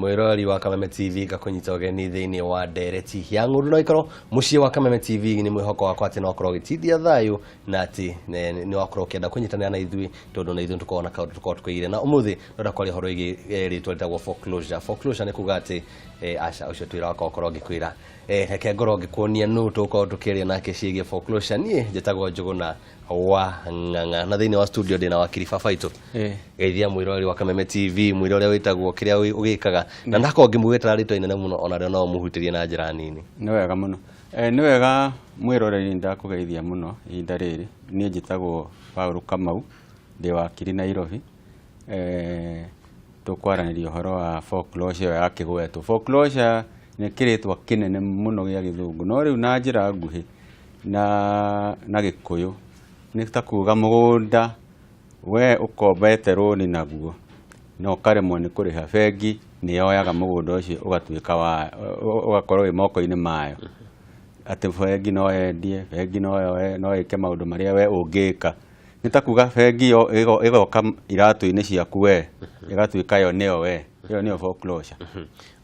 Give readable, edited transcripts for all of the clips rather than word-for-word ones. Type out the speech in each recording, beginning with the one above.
Mwĩroreri wa Kameme TV, ngakũnyita ũgeni thĩinĩ wa ndereti ya ng'ũndũ, no ikorwo mũciĩ wa Kameme TV. Nĩ mwĩhoko wakwa atĩ no wakorwo ũgĩtithia thayũ na atĩ nĩ wakorwo ũkĩenda kũnyitanĩra na ithuĩ, tondũ na ithuĩ tũkoragwo na kaũndũ tũkoragwo tũkũigĩire. Na ũmũthĩ ndĩrenda kwaria ũhoro wĩgiĩ rĩtwa rĩtagwo foreclosure. Foreclosure nĩ kuga atĩ aca, ũcio ti wĩra wakwa gũkorwo ngĩkwĩra. Reke ngorwo ngĩkuonia nũ tũgũkorwo tũkĩaria nake ciĩgiĩ foreclosure. Niĩ njĩtagwo Njũgũna wa Ng'ang'a, na thĩinĩ wa studio ndĩna wakiri baba itũ. Geithia mwĩroreri wa Kameme TV, mwĩre ũrĩa wĩtagwo, kĩrĩa ũgĩkaga, na ndakorwo ngĩmũgwetera rĩtwa inene mũno, ona rĩo no ũmũhutĩrie na njĩra nini. Nĩ wega mũno. Nĩ wega mwĩroreri, ndakũgeithia mũno ihinda rĩrĩ. Niĩ njĩtagwo Paul Kamau, ndĩ wakiri Nairobi. Tũkwaranĩria ũhoro wa foreclosure ĩyo yakĩgwetwo. Foreclosure nĩ kĩrĩtwa kĩnene mũno gĩa gĩthũngũ, no rĩu na njĩra nguhĩ na gĩkũyũ nĩ ta kuga mũgũnda we ũkombete rũni naguo na ũkaremwo nĩ kũrĩha, bengi nĩ yoyaga mũgũnda ũcio ũgatuĩka wa ũgakorwo wĩ moko-inĩ mayo. Atĩ bengi no yendie, bengi no yoe, no ĩke maũndũ marĩa we ũngĩka. Nĩ ta kuga bengi yo ĩgoka iratũ-inĩ ciaku we, ĩgatuĩka yo nĩyo we. Ĩyo nĩyo foreclosure.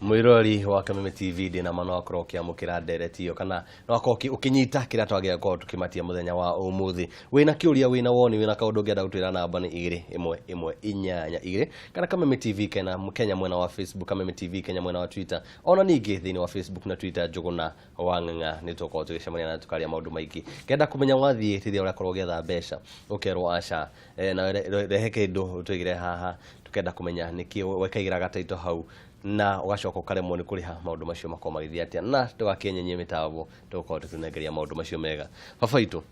Mwĩroreri wa Kameme TV, ndĩna ma no akorwo ũkĩamũkĩra ndereti ĩyo kana no akorwo ũkĩnyita kĩrĩa twagĩa gũkorwo tũkĩmatia mũthenya wa ũmũthĩ. Wĩna kĩũria, wĩna woni, wĩna kaũndũ ũngĩenda gũtwĩra, namba nĩ 21182 kana Kameme TV Kenya, Kenya mwena wa Facebook, Kameme TV Kenya mwena wa Twitter, ona ningĩ thĩinĩ wa Facebook na Twitter Njũgũna wa Ng'ang'a. Nĩ tũgũkorwo tũgĩcemania na tũkaria maũndũ maingĩ. Ngenda kũmenya wathiĩ rĩrĩa ũrakorwo ũgĩetha mbeca, ũkerwo aca, na rehe kĩndũ tũigĩre haha, tukenda kũmenya nĩkĩ wekaigĩra gataito hau na ũgacoka ũkaremwo nĩ kũrĩha. Maũndũ macio makorwo magĩthiĩ atĩa? Na ndũgakĩenyenyie mĩtambo, tũgũkorwo tũkĩnengeria maũndũ macio mega. Baba itũ,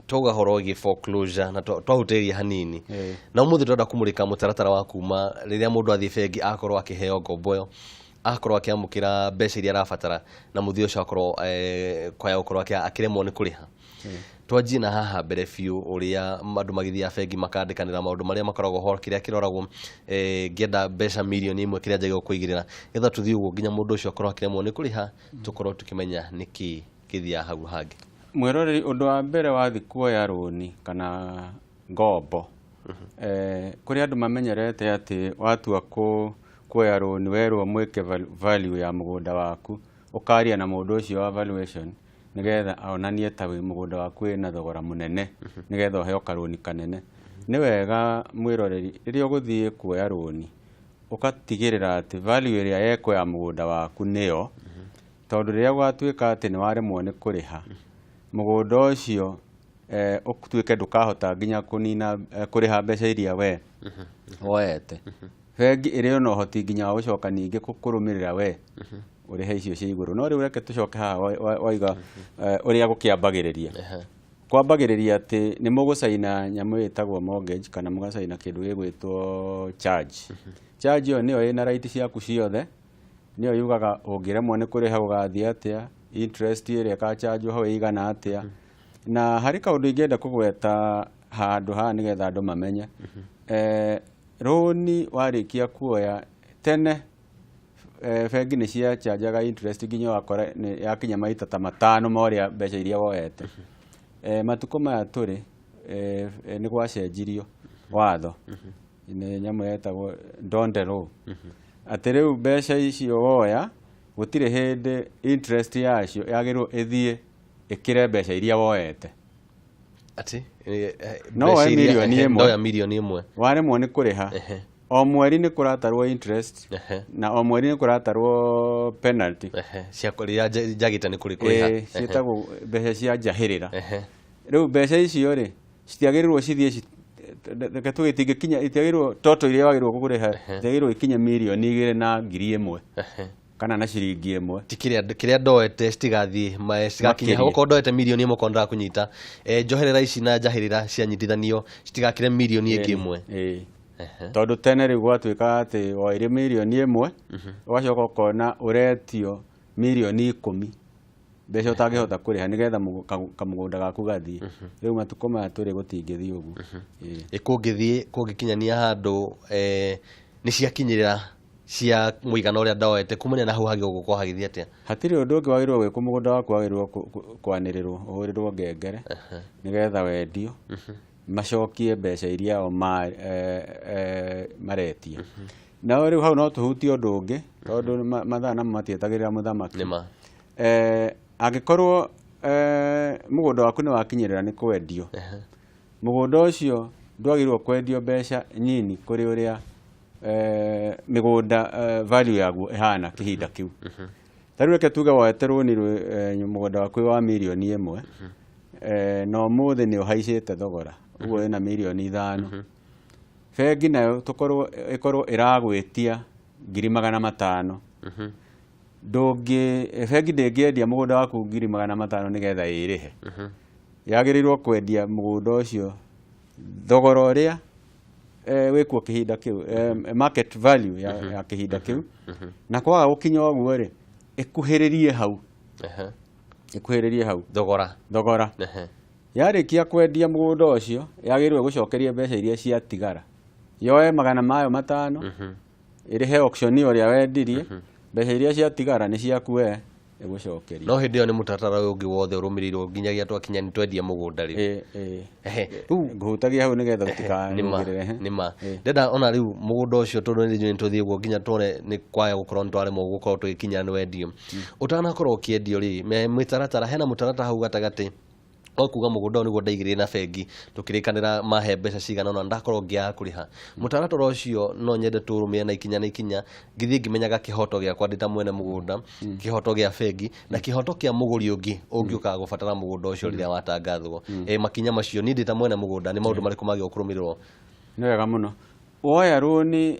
twauga horo wĩgiĩ foreclosure na twahutĩria hanini, na ũmũthĩ tũrenda kũmũrĩka mũtaratara wa kuma rĩrĩa mũndũ athiĩ bengi, akorwo akĩheo ngombo ĩyo, akorwo akĩamũkĩra mbeca iria arabatara, na mũthia ũcio akorwo kwaya gũkorwo akĩremwo nĩ kũrĩha. Twanjie na haha mbere biũ, ũrĩa andũ magĩthiaga bengi makandĩkanĩra maũndũ marĩa makoragwo ho, kĩrĩa kĩroragwo, ngĩenda mbeca 1 million, kĩrĩa njagĩrĩirwo kũigĩrĩra, nĩgetha tũthiĩ ũguo nginya mũndũ ũcio akorwo akĩremwo nĩ kũrĩha, tũkorwo tũkĩmenya nĩkĩ gĩthiaga hau hangĩ. Mwĩroreri, ũndũ wa mbere wathiĩ kuoya rũni kana ngombo, kũrĩ andũ mamenyerete atĩ watua kuoya rũni, werwo mwĩke value ya mũgũnda waku, ũkaria na mũndũ ũcio wa valuation nĩgetha onanie ta wĩ mũgũnda waku wĩna thogora mũnene, nĩgetha ũheo karũni kanene. Nĩ wega mwĩroreri, rĩrĩa ũgũthiĩ kuoya rũni, ũgatigĩrĩra atĩ value ĩrĩa yekwo ya mũgũnda waku nĩyo, tondũ rĩrĩa gwatuĩka atĩ nĩ waremwo nĩ kũrĩha mũgũnda ũcio, ũtuĩke ndũkahota nginya kũnina kũrĩha mbeca iria we woete, bengi ĩrĩ ona ũhoti nginya wa gũcoka ningĩ kũrũmĩrĩra we ũrĩhe icio cia igũrũ. No rĩu reke tũcoke haha waiga ũrĩa gũkĩambagĩrĩria. Kwambagĩrĩria atĩ nĩ mũgũcaina nyamũ ĩtagwo mortgage, kana mũgacaina kĩndũ gĩgwĩtwo charge. Charge ĩyo nĩyo ĩna right ciaku ciothe, nĩyo yugaga ũngĩremwo nĩ kũrĩha gũgathiĩ atĩa, interest ĩrĩa ĩgachanjwo hau ĩigana atĩa. Na harĩ kaũndũ ingĩenda kũgweta handũ haha nĩgetha andũ mamenye. Rũni warĩkia kuoya, tene bengi nĩ ciachanjaga interest nginya ũgakora nĩ yakinya maita ta matano ma ũrĩa mbeca iria woete. Matukũ maya tũrĩ, nĩ gwacenjirio watho, nĩ nyamũ yetagwo D'Hondt law, atĩ rĩu mbeca icio woya, gũtirĩ hĩndĩ interest yacio yagĩrĩirwo ĩthiĩ ĩkĩre mbeca iria woete. Atĩ No mbeca woe 1 million. Ndoya 1 million. Waremwo nĩ kũrĩha, o mweri nĩ kũratarwo interest, na o mweri nĩ kũratarwo penalty. Cia rĩrĩa njagĩte nĩ kũrĩ kũrĩha. Ciĩtagwo mbeca cia njahĩrĩra. Rĩu mbeca icio rĩ, citiagĩrĩirwo cithiĩ reke tuge itingĩkinya, itiagĩrĩirwo total iria wagĩrĩirwo kũrĩha itiagĩrĩirwo ikinye 2,100,000 kana na ciringi 1. Ti kĩrĩa ndoete citigathiĩ citigakinye hau. Makĩria. Okorwo ndoete 1 million, okorwo ndĩrakũnyita, njoherera ici na njahĩrĩra cianyitithanio citigakĩre 1 million ĩngĩ. Ĩĩ. Tondũ tene rĩu gwatuĩkaga atĩ woire 1 million, ũgacoka ũkona ũretio 10 million, mbeca ũtangĩhota kũrĩha, nĩgetha kamũgũnda gaku gathiĩ. Rĩu matukũ maya tũrĩ gũtingĩthiĩ ũguo. Ĩĩ. Ĩ kũngĩthiĩ kũngĩkinyania handũ, nĩ ciakinyĩrĩra cia mũigana ũrĩa ndoete, kumania na hau hagĩrĩirwo gũkorwo hagĩthiĩ atĩa? Hatirĩ ũndũ ũngĩ wagĩrĩirwo gwĩkwo. Mũgũnda waku wagĩrĩirwo kwanĩrĩrwo, ũhũrĩrwo ngengere nĩgetha wendio, macokie mbeca iria o maretia. Nao rĩu hau no tũhutie ũndũ ũngĩ tondũ mathaa namo matietagĩrĩra mũthamaki. Nĩma. Angĩkorwo mũgũnda waku nĩ wakinyĩrĩra nĩ kwendio, mũgũnda ũcio ndwagĩrĩirwo kwendio mbeca nini kũrĩ ũrĩa mĩgũnda value yaguo ĩhana kĩhinda kĩu. Ta rĩu reke tuge woete rũni mũgũnda waku wa 1 mirioni, na ũmũthĩ nĩ ũhaicĩte thogora ũguo wĩna 5 mirioni, bengi nayo tũkorwo ĩkorwo ĩragwĩtia 500,000. Ndũngĩ, bengi ndĩngĩendia mũgũnda waku 500,000 nĩgetha ĩrĩhe. Yagĩrĩirwo kwendia mũgũnda ũcio thogora ũrĩa wĩkuo kĩhinda kĩu, market value ya kĩhinda kĩu, na kwaga gũkinya ũguo rĩ, ĩkuhĩrĩrie hau. Ĩkuhĩrĩrie hau. Thogora. Thogora. Yarĩkia kwendia mũgũnda ũcio, yagĩrĩirwo gũcokeria mbeca iria ciatigara, yoe 500,000, ĩrĩhe auction ũrĩa wendirie, mbeca iria ciatigara nĩ ciaku we, ĩgũcokeria. No hĩndĩ ĩyo nĩ mũtaratara ũyũ ũngĩ wothe ũrũmĩrĩirwo nginyagia twakinya nĩ twendia mũgũnda rĩu. Ĩ. Rĩu Ngũhutagia hau nĩgetha nĩma. ũtikarũgĩrĩre. Nĩma. Ndenda ona rĩu mũgũnda ũcio, tondũ nĩ njũĩ nĩtũthiĩ ũguo nginya tuone nĩ kwaya gũkorwo nĩ twaremwo gũkorwo tũgĩkinya nĩ wendio ũtanakorwo ũkĩendio rĩ, mĩtaratara, hena mũtaratara hau gatagatĩ o kuga mũgũnda ũyũ nĩguo ndaigĩrĩire na bengi, tũkĩrĩkanĩra mahe mbeca cigana ũna, ndakorwo ngĩaga kũrĩha mũtaratara ũcio, no nyende tũrũmĩre na ikinya na ikinya ngĩthiĩ ngĩmenyaga kĩhoto gĩakwa ndĩ ta mwene mũgũnda, kĩhoto gĩa bengi na kĩhoto kĩa mũgũri ũngĩ ũngĩũkaga gũbatara mũgũnda ũcio rĩrĩa watangathwo. Makinya macio niĩ ndĩ ta mwene mũgũnda nĩ maũndũ marĩkũ magĩrĩirwo kũrũmĩrĩrwo? Nĩ wega mũno. Woya rũni,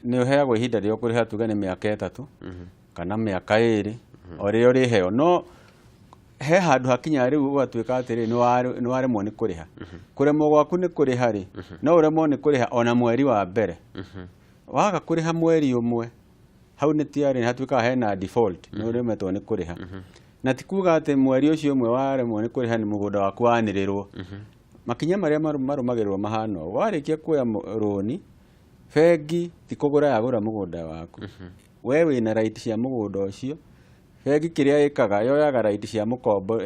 nĩ ũheagwo ihinda rĩa kũrĩha, tuge nĩ mĩaka 3 kana mĩaka 2, o rĩrĩa ũrĩheo. No he handũ hakinyaga rĩu ũgatuĩka atĩrĩ, nĩ waremwo nĩ kũrĩha. Kũremwo gwaku nĩ kũrĩha rĩ, no ũremwo nĩ kũrĩha ona mweri wa mbere. Waga kũrĩha mweri ũmwe, hau nĩ tiarĩ hatuĩkaga hena default, nĩ ũremetwo nĩ kũrĩha. Na ti kuga atĩ mweri ũcio ũmwe waremwo nĩ kũrĩha nĩ mũgũnda waku wanĩrĩrwo. Makinya marĩa marũmagĩrĩrwo mahana ũũ: warĩkia kuoya rũni, bengi ti kũgũra yagũra mũgũnda waku, we wĩna right cia mũgũnda ũcio. Bengi kĩrĩa ĩkaga, yoyaga right cia mũkombo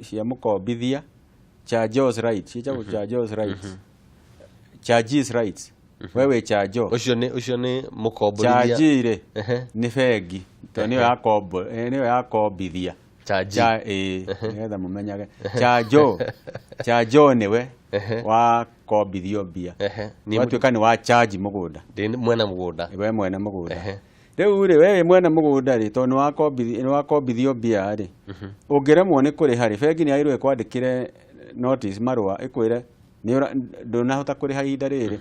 cia mũkombithia, chargeor's right, ciĩtagwo chargeor's rights, chargee's rights. We wĩ chargor. Ũcio nĩ mũkomborithia. Chargee rĩ, nĩ bengi, tondũ nĩyo yakombo, nĩyo yakombithia. Chargee. Ĩĩ, nĩgetha mũmenyage chargor nĩwe wakombithio mbia. Watuĩka nĩ wa charge mũgũnda. Ndĩ mwene mũgũnda. We mwene mũgũnda. Rĩu rĩ, we wĩ mwene mũgũnda rĩ, tondũ nĩ wakombithio mbia rĩ, ũngĩremwo nĩ kũrĩha rĩ, bengi nĩ yagĩrĩirwo ĩkwandĩkĩre notice, marũa, ĩkwĩre ndũnahota kũrĩha ihinda rĩrĩ,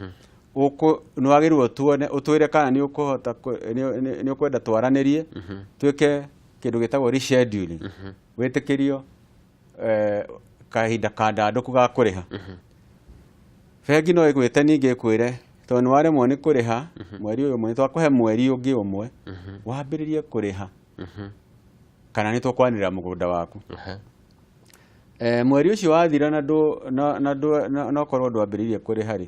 nĩ wagĩrĩirwo tuone ũtwĩre kana nĩ ũkũhota nĩ ũkwenda twaranĩrie twĩke kĩndũ gĩtagwo rescheduling, wĩtĩkĩrio kahinda kandandũku ga kũrĩha. Bengi no ĩgwĩte ningĩ ĩkwĩre, tondũ nĩ waremwo nĩ kũrĩha mweri ũyũ ũmwe, nĩ twakũhe mweri ũngĩ ũmwe wambĩrĩrie kũrĩha, kana nĩ tũkwanĩrĩra mũgũnda waku. Mweri ũcio wathira na ndũ na na ndũ na na ũkorwo ndwambĩrĩirie kũrĩha rĩ,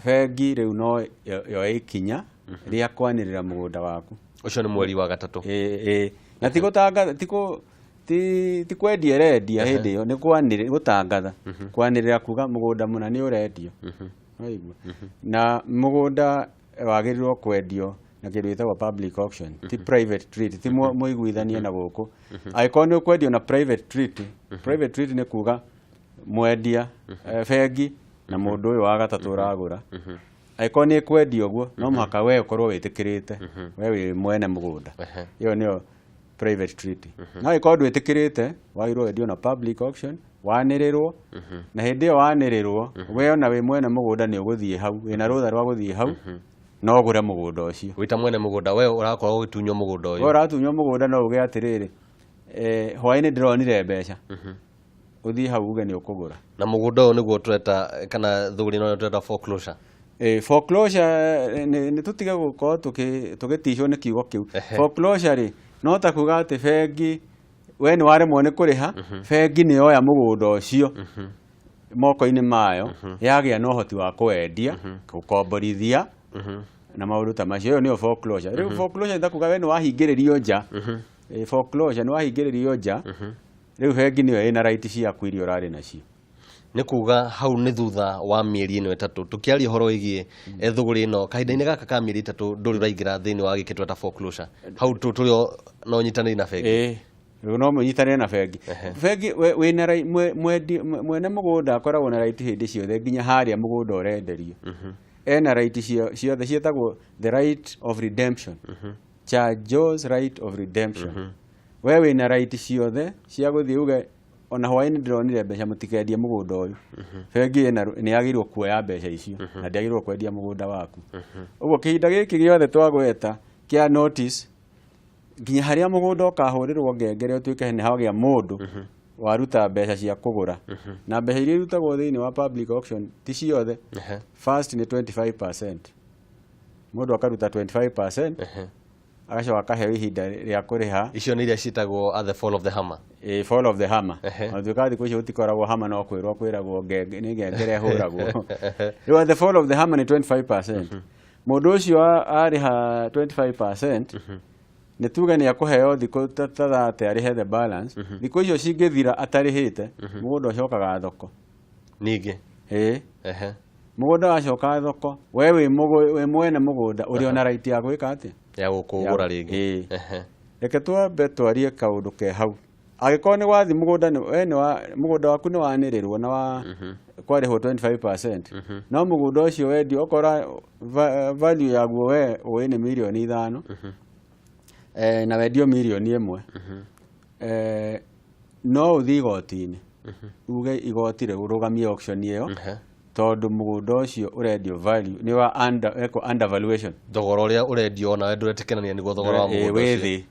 bengi rĩu no yoe ikinya rĩa kwanĩrĩra mũgũnda waku. Ũcio nĩ mweri wa gatatũ. Ĩ, na ti gũtangatha, ti kũ ti ti kwendia ĩrendia hĩndĩ ĩyo, nĩ kwanĩrĩra, gũtangatha, kwanĩrĩra kuga mũgũnda mũna nĩ ũrendio. Waigua? Na mũgũnda wagĩrĩirwo kwendio na kĩndũ gĩtagwo public auction, ti private treaty, ti mũiguithanie na gũkũ. Angĩkorwo nĩ ũkwendio na private treaty, private treaty nĩ kuga mwendia, bengi na mũndũ ũyũ wa gatatũ ũragũra, angĩkorwo nĩ ĩkwendio ũguo, no mũhaka we ũkorwo wĩtĩkĩrĩte, we wĩ mwene mũgũnda. Ĩyo nĩyo private treaty. No angĩkorwo ndwĩtĩkĩrĩte, wagĩrĩirwo wendio na public auction, wanĩrĩrwo, na hĩndĩ ĩyo wanĩrĩrwo, we ona wĩ mwene mũgũnda nĩ ũgũthiĩ hau, wĩna rũtha rwa gũthiĩ hau no ũgũre mũgũnda ũcio. Wĩta mwene mũgũnda, we ũrakorwo ũgĩtunywo mũgũnda We ũyũ. Ũratunywo mũgũnda, no uge atĩrĩrĩ, hwaĩ-inĩ ndĩronire mbeca, ũthiĩ hau uge nĩ ũkũgũra. Na mũgũnda ũyũ nĩguo tũreta, kana thũgũrĩ ĩno tũreta foreclosure. Foreclosure, nĩ tũtige gũkorwo tũgĩticwo nĩ kiugo kĩu. Foreclosure rĩ, no ta kuga atĩ bengi, we nĩ waremwo nĩ kũrĩha, bengi nĩ yoya mũgũnda ũcio moko-inĩ mayo, yagĩa na ũhoti wa kũwendia, gũkomborithia na maũndũ ta macio. Ĩyo nĩyo foreclosure. Rĩu foreclosure nĩ ta kuga we nĩ wahingĩrĩrio nja. Foreclosure nĩ wahingĩrĩrio nja, rĩu bengi nĩyo ĩna right ciaku iria ũrarĩ nacio. Nĩ kuga hau nĩ thutha wa mĩeri ĩno 3 tũkĩaria ũhoro wĩgiĩ thũgũrĩ ĩno kahinda-inĩ gaka ka mĩeri 3 ndũrĩ ũraingĩra thĩinĩ wa gĩkĩ tweta foreclosure. Hau tũrĩ no nyitanĩri na bengi. Ĩĩ, no mũnyitanĩre na bengi. Bengi wĩna mwene mũgũnda akoragwo na right hĩndĩ ciothe nginya harĩa mũgũnda ũrenderio. Ena right ciothe ciĩtagwo the right of redemption. Chargeor's right of redemption. We wĩna right ciothe cia gũthiĩ uge ona hwaĩ-inĩ ndĩronire mbeca mũtikendie mũgũnda ũyũ. Bengi nĩ yagĩrĩirwo kuoya mbeca icio na ndĩagĩrĩirwo kwendia mũgũnda waku. Ũguo kĩhinda gĩkĩ gĩothe twagweta kĩa notice nginya harĩa mũgũnda ũkahũrĩrwo ngengere ũtuĩke nĩ hagĩa mũndũ waruta mbeca cia kũgũra. Na mbeca iria irutagwo thĩinĩ wa public auction ti ciothe. First nĩ 25%. Mũndũ akaruta 25%, agacoka akaheo ihinda rĩa kũrĩha. Icio nĩ iria ciĩtagwo at the fall of the hammer. Fall of the hammer. Ona tuĩka thikũ icio gũtikoragwo hammer, no kwĩrwo kwĩragwo nĩ ngengere ĩhũragwo. Rĩu at the fall of the hammer nĩ 25%. Mũndũ ũcio arĩha 25%, nĩ tuge nĩ akũheo thikũ ta 30 arĩhe the balance. Thikũ icio cingĩthira atarĩhĩte, mũgũnda ũcokaga thoko. Ningĩ. Ĩĩ. Mũgũnda wacoka thoko, we wĩ mwene mũgũnda ũrĩ ona right ya gwĩka atĩa? Ya gũkũgũra rĩngĩ. Ĩĩ. Reke twambe twarie kaũndũ ke hau. Angĩkorwo nĩ wathi mũgũnda nĩ, we nĩ wa, mũgũnda waku nĩ wanĩrĩrwo na wa kwarĩhwo 25%. No mũgũnda ũcio wendio okorwo value yaguo we ũĩ nĩ mirioni 5. Na wendio mirioni 1. No ũthiĩ igoti-inĩ. Uge igoti rĩrũgamie auction ĩyo. Tondũ mũgũnda ũcio ũrendio value nĩ wa under, eko undervaluation. Thogora ũrĩa ũrendio nawe ndũretĩkania nĩguo thogora wa mũgũnda wĩ ũcio. Thĩ.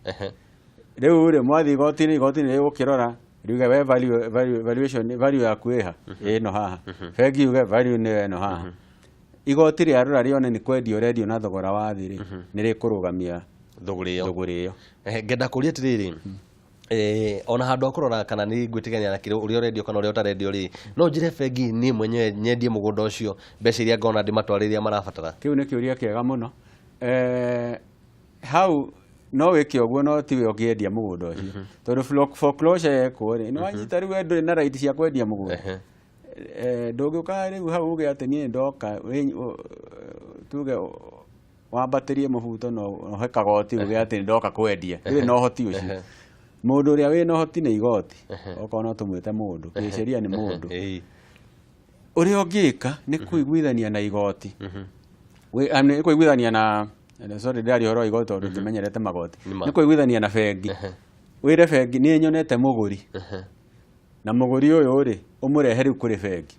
Rĩu rĩ mwathiĩ igoti-inĩ, igoti-inĩ rĩgũkĩrora riuge we value, value, valuation, value yaku ĩha ĩno haha. Bengi yuge value nĩ ĩno haha. Igoti rĩarora rĩone nĩ kwendio ũrendio na thogora wa thĩ rĩ, nĩ rĩkũrũgamia thũgũrĩ ĩyo. Thũgũrĩ ĩyo. Ngenda kũria atĩrĩrĩ, ona handũ ha kũrora kana nĩ ngwĩtĩkania na kĩrĩa ũrĩa ũrendio kana ũrĩa ũtarendio rĩ, no njĩre bengi niĩ mwenyewe nyendie mũgũnda ũcio mbeca iria ngona ndĩmatwarĩre iria marabatara? Kĩu nĩ kĩũria kĩega mũno. Hau no wĩke ũguo no tiwe ũngĩendia mũgũnda ũcio. Tondũ foreclosure yekwo rĩ, nĩ wanyita rĩu we ndũrĩ na right cia kwendia mũgũnda. Ndũngĩũka rĩu hau uge atĩ niĩ ndoka, tuge wambatĩrie mũbuto na ũhe kagoti uge atĩ ndoka kwendia. Ndũrĩ na ũhoti ũcio. Mũndũ ũrĩa wĩna ũhoti nĩ igoti. Okorwo no tũmwĩte mũndũ, kĩsheria nĩ mũndũ. Ũrĩa ũngĩka nĩ kũiguithania na igoti. Nĩ kũiguithania na, sorry, ndĩraria ũhoro wa igoti tondũ ndimenyerete magoti. Nĩ kũiguithania na bengi. Wĩre bengi niĩ nyonete mũgũri. Na mũgũri ũyũ rĩ, ũmũrehe rĩu kũrĩ bengi.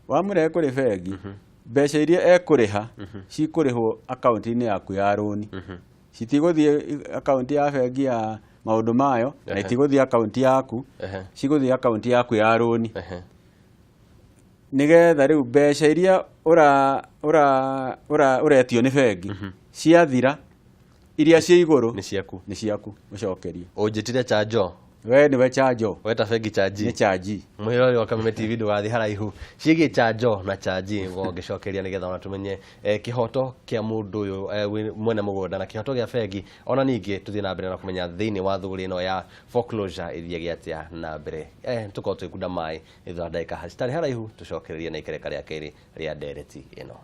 Wamũrehe kũrĩ bengi, mbeca iria ekũrĩha cikũrĩhwo akaunti-inĩ yaku ya rũni. Citigũthiĩ akaunti ya bengi ya maũndũ mayo, na itigũthiĩ akaunti yaku, cigũthiĩ akaunti yaku ya rũni. Nĩgetha rĩu mbeca iria ũretio nĩ bengi ciathira, iria ciĩ igũrũ nĩ ciaku. Nĩ ciaku, ũcokerie. Ũnjĩtire chanjo. We nĩwe chanjo. Weta bengi chanji. Nĩ chanji. Mwĩrori wa Kameme TV ndũgathiĩ haraihu. Ciĩgiĩ chanjo na chanji ngo ngĩcokeria nĩgetha ona tũmenye kĩhoto kĩa mũndũ ũyũ mwene mũgũnda na kĩhoto gĩa bengi. Ona ningĩ tũthiĩ na mbere na kũmenya thĩinĩ wa thũgũrĩ ĩno ya foreclosure ĩthiage atĩa na mbere. Tũkorwo tũgĩkunda maĩ thutha wa ndagĩka citarĩ haraihu tũcokererie na ikereka rĩa kerĩ rĩa ndereti ĩno.